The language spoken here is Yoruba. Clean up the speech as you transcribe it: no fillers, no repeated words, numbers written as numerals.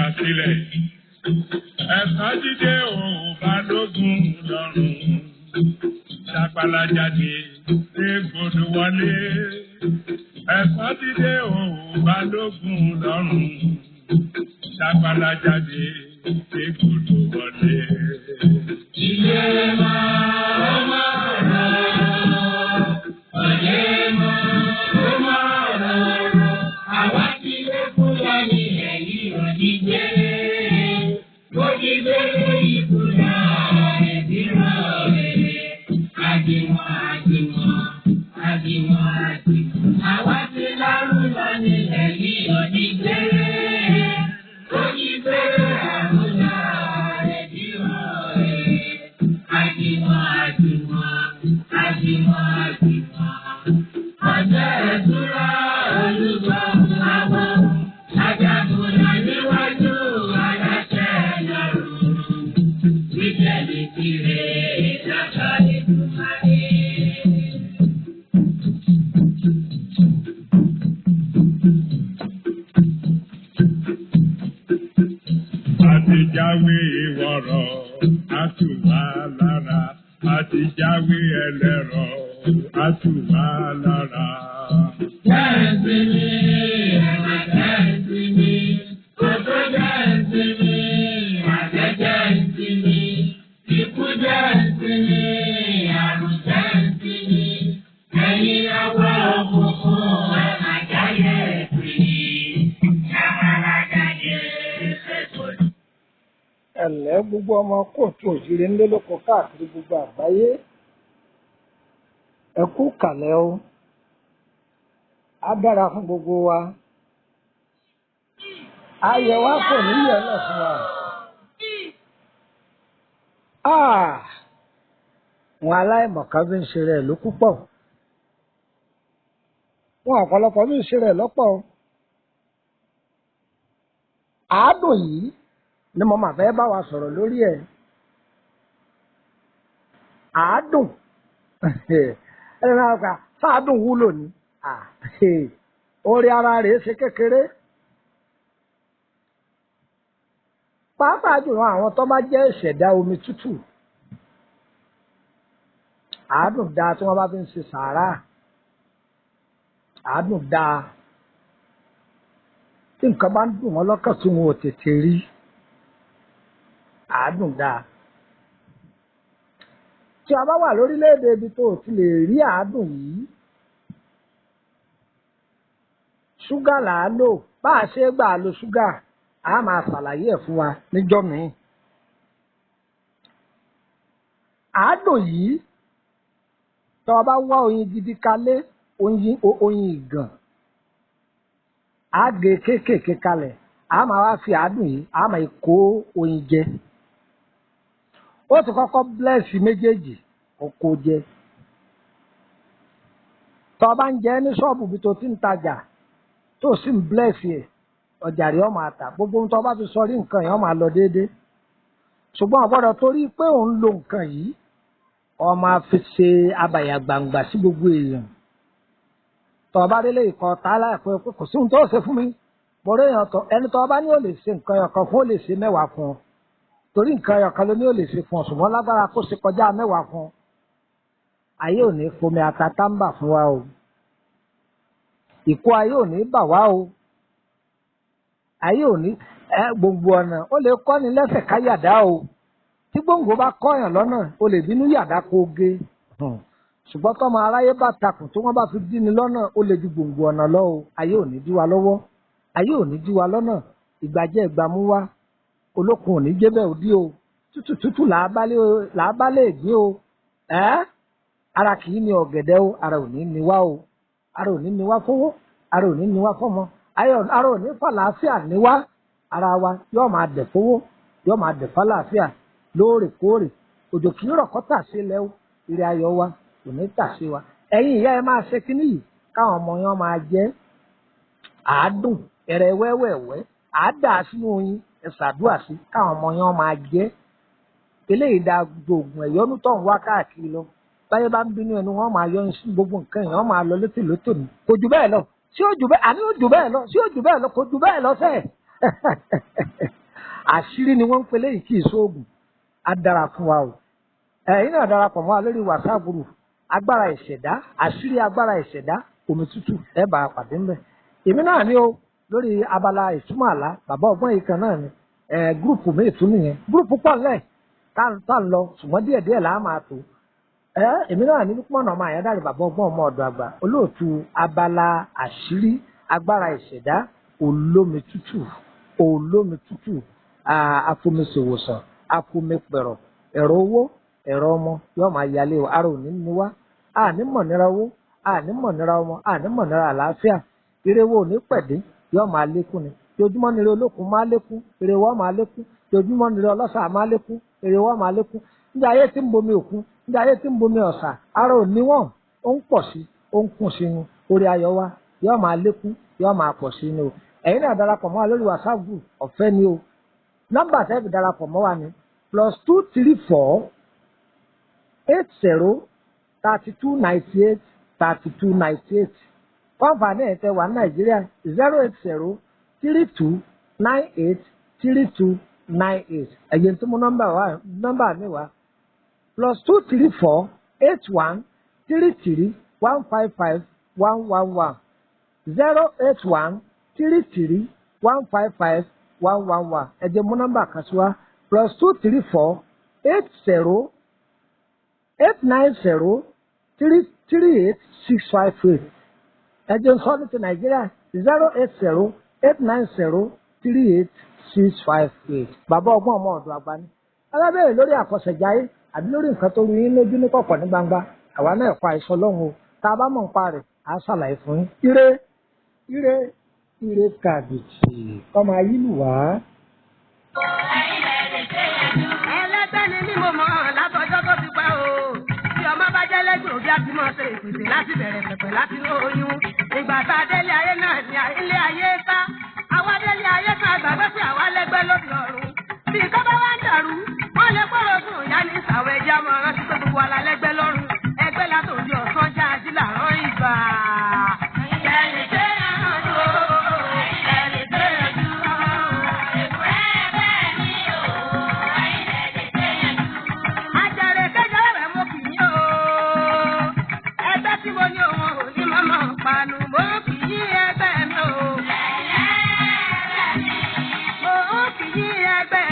múra sílẹ̀. Ẹ̀sán jíde òun balógun lọ́rùn. Ṣàpàlà jáde, égbodò wọlé. Ẹ̀sán jíde òun balógun lọ́rùn. Ṣàpàlà jáde, égbodò wọlé. Ilé máa máa rọrùn, ọ̀lẹ́ máa máa rọrùn. Àwa ti lé Fúlàní ẹ̀yìn òdìgbélé. Òdìgbélé ikú náà ẹ̀bí rọ̀ rere. Àdìwọ̀n àdìwọ̀n, àdìwọ̀n àdìwọ̀n. Àwa ti lárúlọ nílẹ̀ yìí òdìgbélé. Òdìgbélé àrùn náà ẹ̀bí rọ̀ rere. Àdìwọ̀n àdìwọ̀n, àdìwọ̀n àdìwọ̀n. Ọjọ́ ìtura olùgbọ̀n àwọn ajagunlá níwájú aláṣẹ lọ́rùn. Ìtẹ̀lé tirè ìdájọ́ ìdúmọ̀lé. Àti jáwé ìwọ̀rọ̀, á tù wá lára. Àti jáwé ẹlẹ́rọ̀, á tù wá lára. Jẹ́ǹsìmí, ẹ̀wà jẹ́ǹsìmí, kòtò jẹ́ǹsìmí, àjẹ́ jẹ́ǹsìmí, ikú jẹ́ǹsìmí, àrùn jẹ́ǹsìmí, ẹ̀yin ọwọ́ òkùnkùn ẹ̀ máa jáyé ẹ̀sìn, ṣàmàlà jáde ṣèkòtò. Ẹ̀lẹ́ gbogbo ọmọ kóòtù òjìrè ńlẹ́ lóko káàkiri gbogbo àgbáyé. Ẹ kú kàlẹ́ o. Á dára fún gbogbo wa. Ayẹ̀ wa kò ní yẹ̀ lẹ̀ fún wa. Ah! Wọn aláìmọ̀kan bí ń ṣe rẹ̀ ló púpọ̀. Wọn ọ̀pọ̀lọpọ̀ bí ń ṣe rẹ̀ lọ́pọ̀. Àádùn yìí ni mo mà fẹ́ bá wa sọ̀rọ̀ lórí ẹ̀. Àádùn ẹ máa gbà sáàdùn wúlò ní. Orí ara rẹ̀ ṣe kékeré. Pàápàá jùlọ àwọn tó bá jẹ́ ìṣẹ̀dá omi tútù. Àádùn dáa tí wọ́n bá fi ń ṣe sàárà. Àádùn dáa. Tí nǹkan bá ń dùn wọ́n lọ́kàn tí wọn ò tètè rí. Àádùn dáa. Tí a bá wà lórílẹ̀-èdè ibi tó o ti lè rí àádùn yìí, ṣúgà là á lò. Bá a ṣe gbà lo ṣúgà, a máa ṣàlàyé ẹ̀ fún wa níjọ́ míì. Àádùn yìí, tó o bá wá oyin gidi kalẹ̀, oyin oyin ìgàn, á gé kéékèèké kalẹ̀, a máa wá fi àádùn yìí, a máa kó oyin jẹ. Ó ti kọ́kọ́ blẹ́ẹ̀sì méjèèjì, ó kó jẹ. Tó o bá ń jẹ ní ṣọ́ọ̀bù bí tó ti ń tajà, tó o sì ń blẹ́ẹ̀sì ẹ̀, ọjà rẹ̀ ó máa tà. Gbogbo ohun tó o bá fi sọrí nǹkan yẹn ó máa lọ déédéé. Ṣùgbọ́n o gbọ́dọ̀ torí pé òun lo nǹkan yìí, ó máa fi ṣe abàyà gbangba sí gbogbo èèyàn. Tó o bá délé ìkọ́ ta láìpẹ́ pé kò sí ohun tó o ṣe fún mi. Bọ̀rọ̀ èèyàn tọ̀ ẹni tó o bá ní ò lè ṣe nǹkan ẹyọkan fún ó lè ṣe mẹ́wàá fún ọ. Torí nǹkan ẹyọkan ló ní ò lè ṣe fún ọ, ṣùgbọ́n lágbára kó ṣe kọjá mẹ́wàá fún ọ. Ayé ò ní fomi ata táǹbà fún wa o. Ìkó ayé ò ní bà wá o. Ayé ò ní ẹ gbogbo ọ̀nà ó lè kọ́ni lẹ́sẹ̀ ká yàdá o. Tí gbòǹgbò bá kọ́yàn lọ́nà, o lè bínú yàdá kó gé. Ṣùgbọ́n tọ́mọ aráyé bá takùn tí wọ́n bá fi dín ni lọ́nà, ó lè ju gbòǹgbò ọ̀nà lọ o. Ayé ò ní dí wa lọ́wọ́. Ayé ò ní dí wa lọ́nà. Ìgbàjẹ́ ìgbàmú wa. Olókun ò ní jẹ́ bẹ́ẹ̀ òdí o. Tútù tútù làá bá lè gbé o. Ẹ́ ara kì í ní ọ̀gẹ̀dẹ̀ o. Ara ò ní ní wá o. Ara ò ní ní wá fówó. Ara ò ní ní wá fọ́mọ. Ara ò ní fàlàáfíà ní wá. Ara wa yóò máa dẹ̀ fówó. Yóò máa dẹ̀ fàlàáfíà lóòrèkóòrè. Òjò kì í rọ̀ kó tà sí ilẹ̀ o. Ire ayọ̀ wa kò ní tà sí wa. Ẹ̀yin ìyá ẹ máa ṣe kínní yìí káwọn ọmọ yẹn máa jẹ àádùn ẹ̀rẹ̀ wẹ́wẹ̀wẹ́ àádà sínú oyin ẹ ṣàdúrà sí káwọn ọmọ yẹn máa jẹ. Eléyìí da gbòògùn ẹ̀yọ́nú tó ń wá káàkiri lọ. Báyé bá ń bínú ẹnu wọn máa yọ sí gbogbo nǹkan yẹn máa lọ létí lótò ní. Kò jù bẹ́ẹ̀ lọ. Sí ó jù bẹ́ẹ̀ àní ó jù bẹ́ẹ̀ lọ. Sí ó jù bẹ́ẹ̀ lọ. Kò jù bẹ́ẹ̀ lọ sẹ́ẹ̀. Àṣírí ni wọ́n ń pe léyìí, kì í sóògùn. Á dára fún wa o. Ẹ̀yin náà darapọ̀ mọ́ wa lórí WhatsApp group agbára ìṣẹ̀dá, àṣírí agbára ìṣẹ̀dá omi tútù, ẹ bá a pàdé ńbẹ̀. Èmi náà ní o lórí abala ìtumọ̀ àlá, bàbá ọgbọ́n yìí kan náà ni ẹ. Group mi tún nìyẹn, group pọ̀ ńlẹ̀ tá à ń lọ, ṣùgbọ́n díẹ̀díẹ̀ là á máa tó ẹ. Èmi náà ní Lukman ọmọ Àyádáre, bàbá ọgbọ́n, ọmọ ọ̀dọ̀ àgbà, olóòtú abala àṣírí agbára ìṣẹ̀dá olómi tútù. Olómi tútù, afomiṣòwòsàn, afomipẹ̀rọ̀, ẹ̀rọ owó, ẹ̀rọ ọmọ yóò máa yálé o. Ara òní ni wá, àní mọ̀nira owó, àní mọ̀nira ọmọ, àní mọ̀nira àlàáfíà. Ire wo òní pẹ̀dé yóò máa lékún ni. Jojúmọ́ ni ire olókun máa lékún, ire wọ́n máa lékún. Jojúmọ́ ni ire ọlọ́sà máa lékún, ire wọ́n máa lékún. Níbi ayé tí ń bomi òkun, níbi ayé tí ń bomi ọ̀sà, ara òní wọ́n ó ń pọ̀ sí, ó ń kún sí ni. Orí ayọ̀ wa yóò máa lékún, yóò máa pọ̀ sí ni o. Ẹ̀yin náà darapọ̀ mọ́ wa lórí WhatsApp group, ọ̀fẹ́ ni o. Nọ́mbà tẹ́ fi darapọ̀ mọ́ wa ni +234 80 32 98 32 98. Fáǹfààní ẹ̀ tẹ́ wà ní Nàìjíríà, 08032983298. Ẹ̀yẹ̀ tí mo nọ́mbà wa, nọ́mbà mi wá, +234 8133155111, 08133155111. Ẹ̀jẹ̀ mú nọ́mbà kan sí wa, +234 80 890 338658. Ẹ̀jẹ̀ ń sọ ní ti Nàìjíríà, 08089038658. Bàbá ọgbọ́n, ọmọ ọ̀dọ̀ àgbà ni. Alábẹ́rẹ́ lórí àkọsẹ̀jáyé àbí lórí nǹkan tó rú yín lójú ní kọ̀kọ̀ ní gbangba, àwa náà kọ́ àìsàn lọ́hùn o. Tá a bá mọ̀ nípa rẹ̀, á ṣàlàyé fún yín. Ire, ire, ire kàbìtì kọ́ máa yí lù wá. Ẹlẹ́gbẹ́ ni mí, mo mọ̀ látọjọ́ tó ti pẹ́ o. Tí ọmọ bá jẹ́ lẹ́gbẹ̀ẹ́ òbí, á ti mọ̀ ṣe ìpèsè láti bẹ̀rẹ̀ pẹ̀pẹ̀ láti ní oyún. Ìgbà tá a délé ayé náà ni ilé ayé sá. Àwa délé ayé ká gbàgbé pé àwa lẹ́gbẹ́ lóbi ọ̀run. Bí nǹkan bá wá ń dàrú, wọ́n lè kóró fún ìyá ní ìsàwọ̀ ẹ̀jẹ̀ àmọ́ rántí pé gbogbo wa la lẹ́gbẹ́ lọ́rùn. Ẹgbẹ́ látòjú ọ̀sán já ají làárọ̀ ìgbà. Ẹni tẹ́ yanjú o, ẹni tẹ́ yanjú o. Àjàrè kẹjọ rẹ̀ mo kì í o. Ẹgbẹ́ tí mo ní òun ò ní mọ́mọ́ panu, mo kì í ẹgbẹ́ mi o. Mo kì í ẹgbẹ́